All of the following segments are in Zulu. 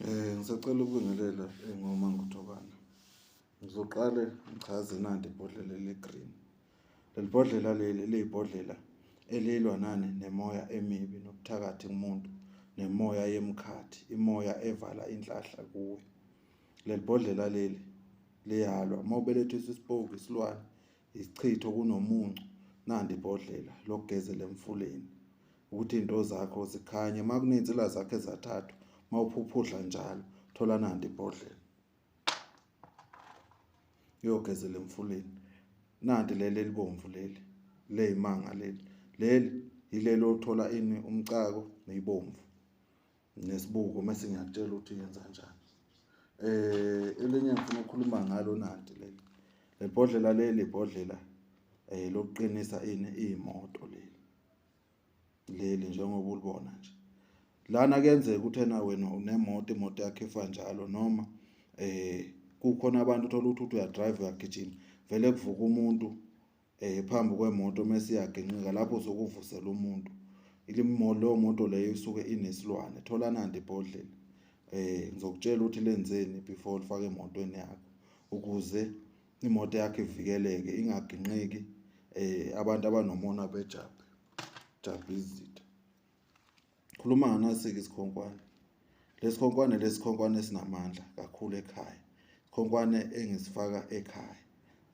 Ngisacela ukubingelela ngoma Ngothobana. Ngizoqale ngichaze nanti ibhodlela eli-green. Leli bhodlela leli liyibhodlela elilwa nani nemoya emibi nobuthakathi kumuntu nemoya yemkhathi, imoya evala inhlahla kuwe. Leli bhodlela leli liyalwa uma ubelethiswa isipoki, isilwane, isichitho kunomuncu, nanti ibhodlela lokugezela emfuleni ukuthi iy'nto zakho zikhanye. Uma kuney'nsila zakho ezathathwa, uma uphuphudla njalo, thola nanti ibhodlela uyogezela emfuleni. Nanti leli elibomvu leli leyimanga leli leli yileli othola ini umcako neyibomvu nesibuko mese ngiyakutshela ukuthi yenza njani. Elinye ngifuna ukukhuluma ngalo nanti leli. Lebhodlela leli ibhodlela lokuqinisa ini iy'moto leli. Leli njengoba ulibona nje. Lana kuyenzeka ukuthi ena wena unemoto imoto yakho ifa njalo noma kukhona abantu uthola ukuthi uya-drive uyagijima vele kuvuka umuntu phambi kwemoto mese iyaginqika lapho usuke uvusela umuntu. Leyo moto leyo isuke inesilwane. Thola nanti ibhodlela ngizokutshela ukuthi lenzeni before ulifake emotweni yakho ukuze imoto yakho ivikeleke ingaginqiki abantu abanomona bejabhe jabhe izitha. Khuluma nganasi-ke isikhonkwane. Lesikhonkwane lesikhonkwane esinamandla kakhulu ekhaya. Isikhonkwane engisifaka ekhaya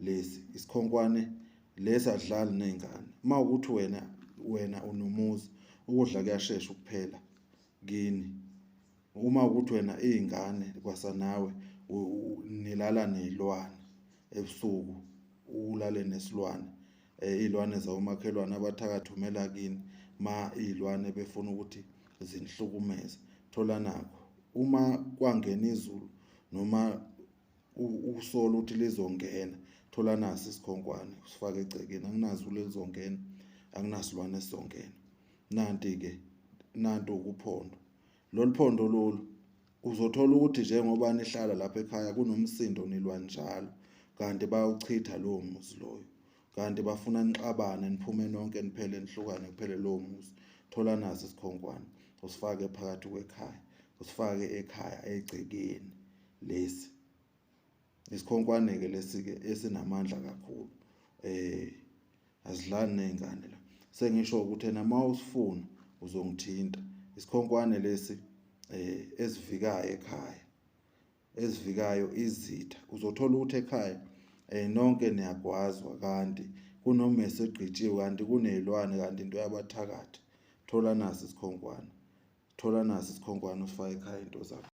lesi isikhonkwane lesi adlali ney'ngane. Uma ukuthi wena unomuzi ukudla kuyashesha ukuphela kini. Uma ukuthi wena iy'ngane kwasanawe nilala ney'lwane ebusuku ulale nesilwane iy'lwane zawomakhelwane abathakathumela kini ma iy'lwane befuna ukuthi zinihlukumeze. Thola nakho uma kwangena izulu noma usola ukuthi lizongena thola nasi isikhonkwane usifake egcekeni akunazulu elizongena akunasilwane esizongena. Nanti-ke nanti ukuphondo lolu phondo lolu uzothola ukuthi njengoba nihlala lapha ekhaya kunomsindo nilwa njalo kanti bayawuchitha lowo muzi loyo kanti bafuna nixabane niphume nonke niphele nihlukane kuphele lowo muzi. Thola nasi isikhonkwane usifake phakathi kwekhaya usifake ekhaya egcekeni lesi isikhonkwane-ke lesi-ke esinamandla kakhulu azidlali ney'ngane la. Sengisho ukuthi ena uma usifuna uzongithinta. Isikhonkwane lesi esivikayo ekhaya ezivikayo izitha uzothola ukuthi ekhaya nonke niyagwazwa kanti kunomese egqitshiwe kanti kuney'lwane kanti into yabathakathi. Thola nasi isikhonkwane, thola nasi isikhonkwane usifake ekhaya into zakho.